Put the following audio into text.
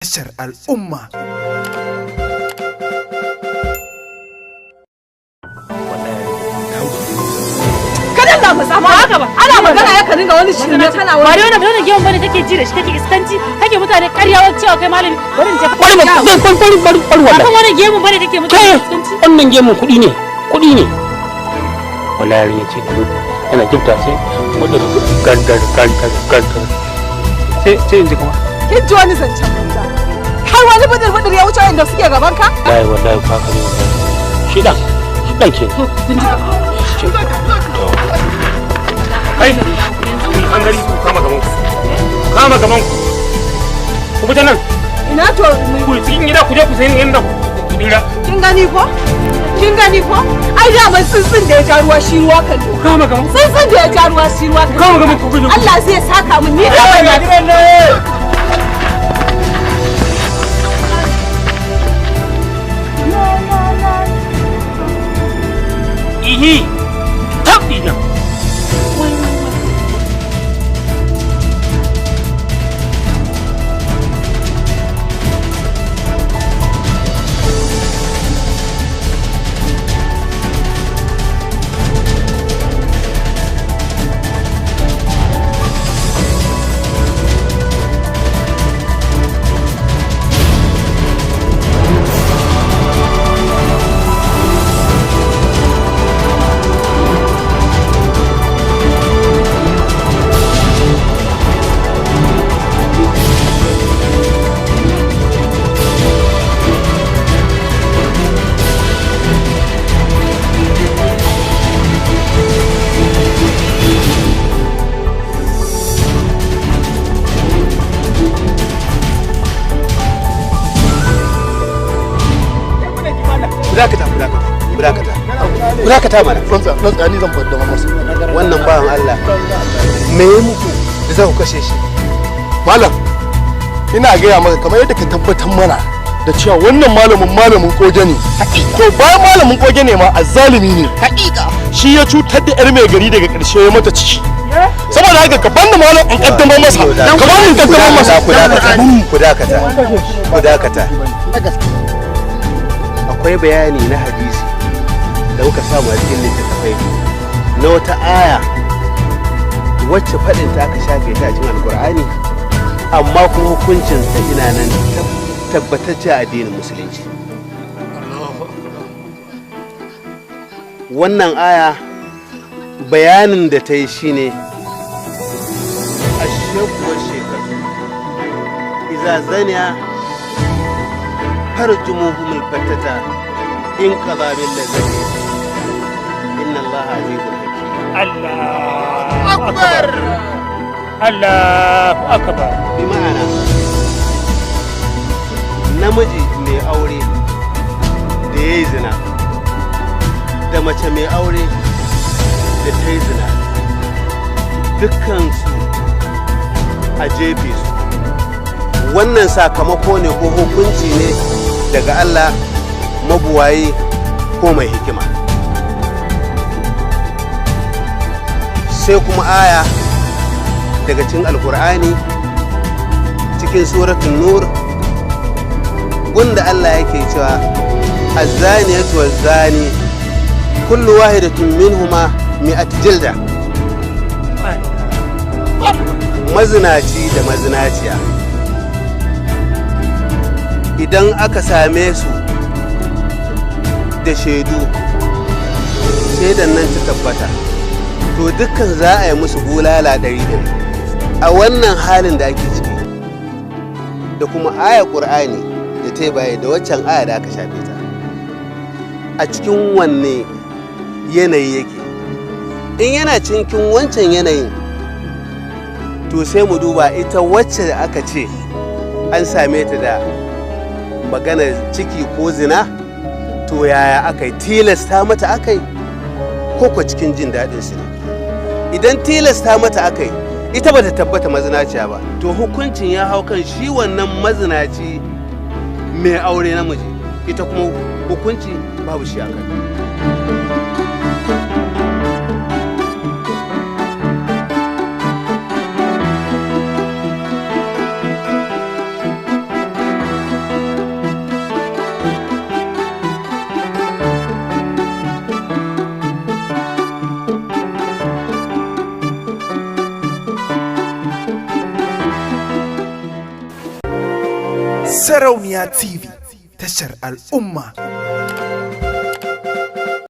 Tashar al'umma. Kada Allah mu samu haka ba. Ana magana ya ka dinga wani shirme kana wani. Ba dai wannan wannan gemun bane kake ji da shi kake iskanci kake mutane ƙarya wani cewa kai malami bari in je. Bari bari bari bari bari Ba wallahi. kan wannan gemun bane kake mutane Kai iskanci. wannan gemun kuɗi ne, kuɗi ne. Wallahi yarinya ce ta yana kifta sai wanda gandar gandar gandar. Sai sai in ji kuma. Kin ji wani zancen banza. Har wani budur budur ya wuce inda suke gaban ka? Wallahi wallahi ko haka ne wallahi. Shi dan shi dan ke. Kai an gari ku kama gaban ku. Kama gaban ku. Ku fita nan. Ina to Ku cikin gida ku je ku sayi inda ku dira. kin gani ko? Kin gani ko? Ai da tsuntsun da ya ja ruwa shi ruwa kan doka. Kama gaban ku. Tsuntsun da ya ja ruwa shi ruwa kan Kama gaban ku ku je. Allah zai saka mun ni da wannan. Ihi. Tabbi nan. Dakata, dakata, dakata, dakata mana. Rantsa ni zan faɗa masa. Wannan bawan Allah me ya muku da za ku kashe shi? Malam, ina gaya maka kamar yadda ka tabbatar mana da cewa wannan malamin malamin koge ne. To bayan malamin koge ne ma azzalimi ne. Hakika. Shi ya cutar da yar mai gari daga ƙarshe ya mata ciki. Saboda haka ka bani malam in kaddamar masa. Ka bani in kaddamar masa. Ku dakata, ku dakata, ku dakata. Akwai bayani na hadisi da muka samu a cikin littattafai na wata aya wacce faɗinta aka shafe ta a cikin Alkur'ani, amma kuma hukuncinsa ina nan tabbatacce a addinin musulunci. Wannan aya bayanin da ta yi shine ashekuwar shekaru iza zaniya farjumuhum albattata in qada bil ladhi inna Allaha azizun hakim. Allahu akbar. Allahu akbar. Bi ma'ana namiji mai aure da ya yi zina da mace mai aure da ta yi zina dukkansu a jefe su. Wannan sakamako ne ko hukunci ne daga Allah mabuwayi ko mai hikima. Sai kuma aya daga cikin Alkur'ani cikin Suratul Nur gunda Allah yake cewa azzaniyatu wazzani kullu wahidatun minhuma mi'at jilda. Mazinaci da mazinaciya idan aka same su da shaidu, shaidan nan ta tabbata, to dukkan za a yi musu bulala ɗari ɗari a wannan halin da ake ciki. Da kuma aya Ƙur'ani da ta baya da waccan aya da aka shafe ta, a cikin wanne yanayi yake? In yana cikin wancan yanayin, to sai mu duba ita wacce aka ce an same ta da maganar ciki ko zina, to yaya aka yi? Tilasta mata aka yi ko ko cikin jin daɗin su ne? Idan tilasta mata aka yi, ita bata tabbata mazinaciya ba, to hukuncin ya hau kan shi wannan mazinaci mai aure namiji, ita kuma hukunci babu shi a kai. Sarauniya TV, tashar al'umma.